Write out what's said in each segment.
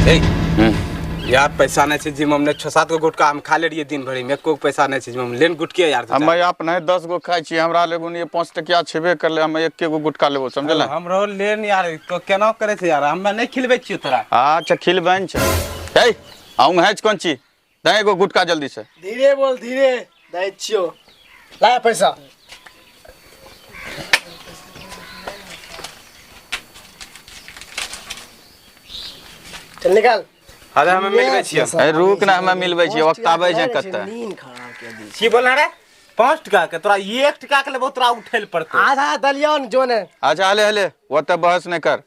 ए यार पैसा नहीं छै जिम हमने 6 7 गो गुटका हम खा ले रहिए दिन भरि में, एको पैसा नहीं छै जिम हम लेन गुटके यार। हम अपने 10 गो खाइ छी, हमरा लेबो नहीं 5 टकिया छेबे करले, हम एक गो गुटका लेबो, समझल? हमरो लेन यार, तो केना करे छै यार, हमरा नहीं खिलबै छियो तोरा। अच्छा खिलबै छै। ए आउं हैच कोन छी, दे एगो गुटका जल्दी से। धीरे बोल धीरे, दै छियो ला पैसा। चल निकाल। अरे हमें मिलबै छियो। ए रुक ना, हमें मिलबै छियो, वक्त आबै छै कते। नींद खराब के दी। की बोल रे 5 टका के तोरा 1 टका के लेबो, तोरा उठेल पड़तो। आधा दलियन जो ने। अच्छा हले हले ओते बहस नहीं कर,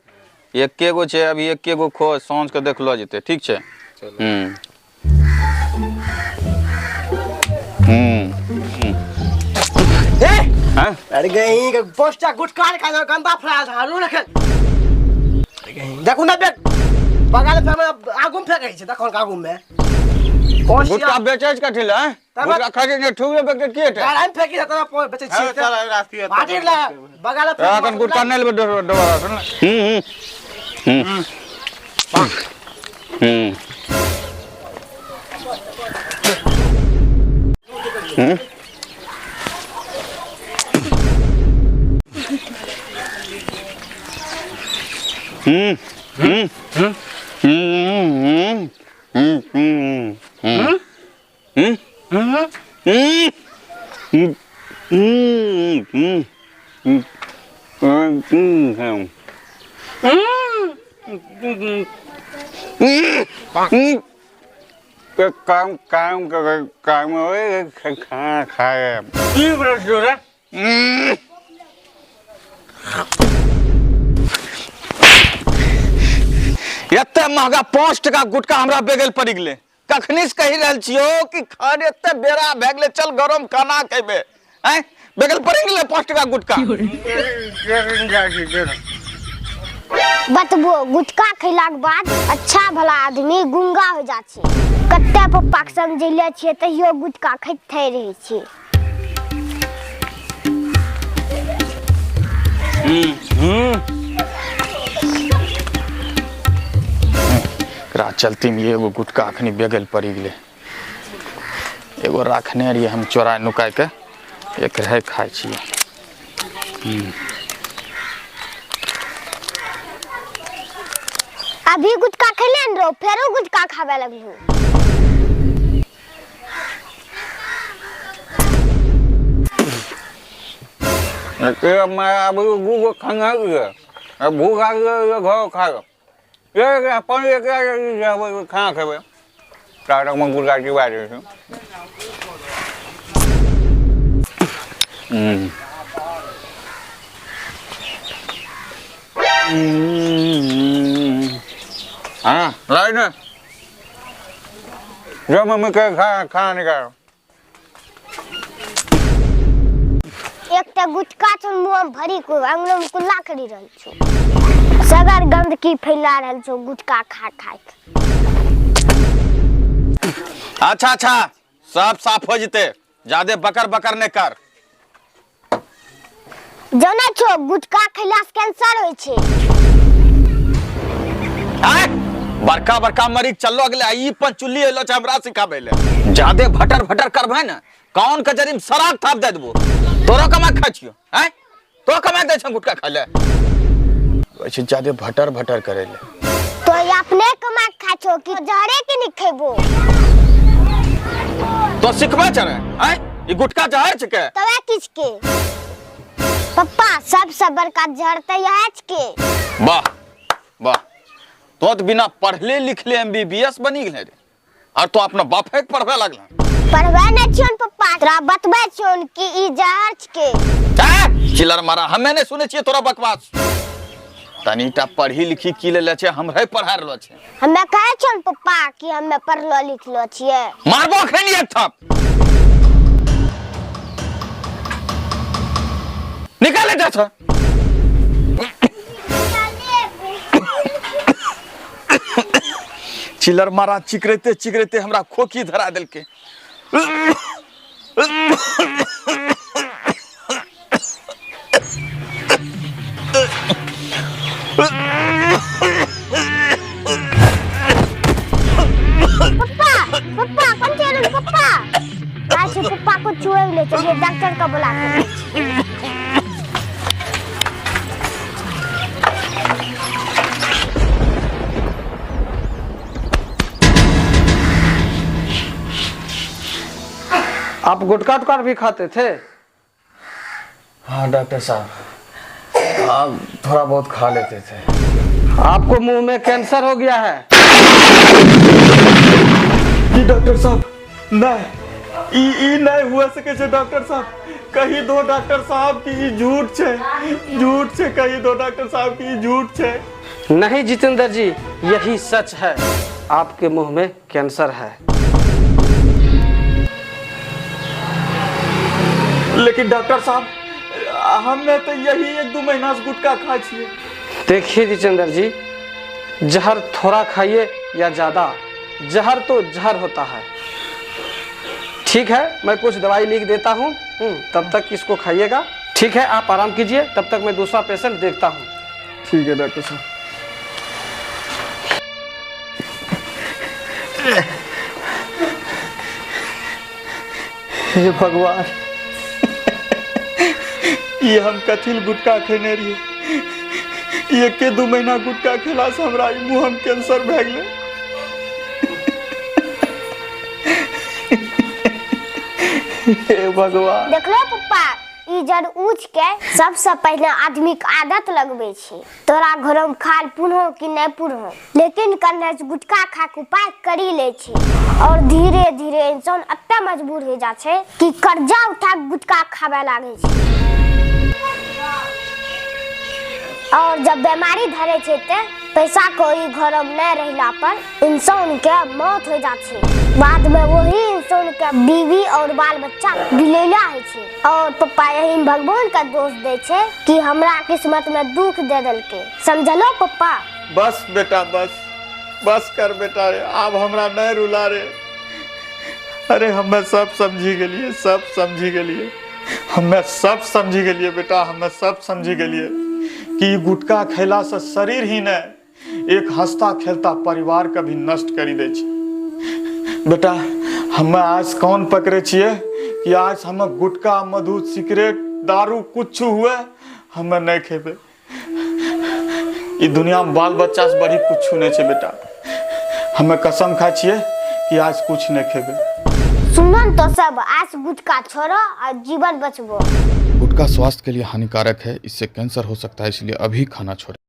एके गो छै अभी, एके गो खो, साँझ के देखलो जेते, ठीक छै? ए हां अरे गई के 5 टा गुटका निकाल गंदा फैल हारू रखे। देखू ना बेग बगल पे आगू में फेंकै छै, देखो आगू में गुटका बेचै छै कथी ले? गुटका खाइ छै ठुकरे बेचै की हेतै? गाड़ी में फेंकी छै तोरा बेचै छै। चल रास्ती बाटी ले बगल पे। एखन गुटका नहि लेबै दोबारा, सुन। हम्म हम्म हम्म हम्म हम्म हम्म हम्म हम्म हम्म हम्म हम्म हम्म हम्म हम्म काम काम काम खाना खाए की बोलै छियो रे? एते महंगा 5 टका गुटका हमरा बेगल पड़ि गेलै। कखनी से कहि रहल छियो कि खान एते बेरा भए गेलै, चल गरम खाना खेबै। आँय बेगल पड़ि गेलै 5 टका गुटका। बतबो गुटका खैलाक बाद अच्छा भला आदमी गुंगा हो जा छै। कते पप्पा के समझैले छियै तैयो गुटका खाइते रहै छै। एकरा चलती में एगो गुटका अखनी बेगल पड़ि गेलै। एगो राखने रहियै हम चोरा नुकाय के, एक रहे खाइ छियै। अभी गुटका खैले न रहो, फेरो गुटका खावे लगलू। मैं खाना भूख आ घर खा खाना खेबै तारक में गुटका चिबा दै छै। हाँ लाइ ने जो मम्मी के खाना निकालो। एकटा गुटका छौ मुँह में भरी को अंगलो में कुल्ला करी रहल छौ, सगर गंदगी फैला रहल छौ गुटका खा खा के। अच्छा अच्छा सब साफ हो जते, ज्यादे बकर बकर नहीं कर। जानै छौ गुटका खैला से कैंसर होइ छै। आय बड़का बड़का मरीज चललो गेलै, ई पंचुल्ली एलो छै हमरा सिखाबै ले। ज्यादे भटर भटर करबै ने कान के जरीम शराब थाप दे देबो। तोरो कमा खाइ छियो? आय तो कमा दै छ गुटका खाइ ले? वैसे ज्यादे भटर भटर करे ले। तो ये अपने कमा के खाइ छौ कि जहरे के नहीं खेबो? तो सिखबै छ रे? आय ई गुटका जहर छिकै? तबे किछ के पप्पा सबसे बड़का जहर तऽ इएह छिकै। वाह वाह, तो तऽ बिना पढ़ले लिखले एमबीबीएस बनी गेले रे, और तो अपना बापे के पढ़बे लगल। पढ़बे नहीं छियौन पप्पा, तोरा बतबै छियौन कि ई जहर छिकै। चिलर मारा, हमे नहीं सुनै छियै तोरा बकवास। तनीटा पढ़ी लिखी की लेले छै, हमरे पढ़ा रहलो छै। हमे कहै छियौन पप्पा कि हमे पढ़लो लिखलो छियै। मारबो खैनी एक थप। निकाले जा छ। चिलर मारा चिकरैते चिकरैते हमरा खोखी धरा देलकै। के बोला के दै छी। आप गुटखा उटखा भी खाते थे? हाँ डॉक्टर साहब, आप थोड़ा बहुत खा लेते थे। आपको मुंह में कैंसर हो गया है। जी डॉक्टर साहब, नहीं, ई ई नहीं हुआ सके छे डॉक्टर साहब। कही दो डॉक्टर साहब की ई झूठ छे, झूठ छे। कही दो डॉक्टर साहब की ई झूठ छे। नहीं जितेंद्र जी, यही सच है, आपके मुंह में कैंसर है। लेकिन डॉक्टर साहब, हमने तो यही 1-2 महीना से गुटखा खाए छिए। देखिए जितेंद्र जी, जहर थोड़ा खाइए या ज्यादा, जहर तो जहर होता है। ठीक है, मैं कुछ दवाई लिख देता हूँ, तब तक इसको खाइएगा। ठीक है, आप आराम कीजिए, तब तक मैं दूसरा पेशेंट देखता हूँ। ठीक है डॉक्टर साहब। हे भगवान, ये हम कथिल गुटखा खेने रहिए। 1-2 महीना गुटखा खेला से हमरा ई मुँह हम कैंसर भए गेलै। हे भगवान। देखलो पप्पा, ई जड़ ऊँच के सबसे पहले आदमी के आदत लगबै छै। तोरा घर में खाल पुनहो कि नहीं पुनहो, लेकिन कन्ने से गुटखा खा के उपाय करी ले छै और धीरे धीरे इंसान एते मजबूर हो जा छै कि कर्जा उठा के गुटखा खावे लागे छै। और जब बीमारी धरे छै ते पैसा कोई घर में नहीं रहला पर इंसान के मौत हो जा छै। बाद में वही इंसान के बीवी और बाल बच्चा बिलैला होइ छै। और पप्पा यही भगवान का दोष दे छै कि हमरा किस्मत में दुख दे देलकै। समझलो पप्पा? बस बेटा, बस बस कर बेटा रे, आब हमरा नहीं रुला रे। अरे हमें सब समझी गेलिए, सब समझी गेलिए, हमें सब समझी गेलिए बेटा, हमें सब समझी गेलिए कि गुटखा खेला से शरीर ही नहीं, एक हंसता खेलता परिवार के भी नष्ट करी दै छै। बेटा, हमें आज कौन पकड़े छिए कि आज हमें गुटखा, मधु, सिगरेट, दारू कुछ हुए हमें नहीं खेबे। ई दुनिया में बाल बच्चा से बड़ी कुछ नहीं छै बेटा। हमें कसम खाए छिए कि आज कुछ नहीं खेबे। सुनन तो सब, आज गुटखा छोड़ो और जीवन बचबो। गुटखा स्वास्थ्य के लिए हानिकारक है, इससे कैंसर हो सकता है, इसलिए अभी खाना छोड़ें।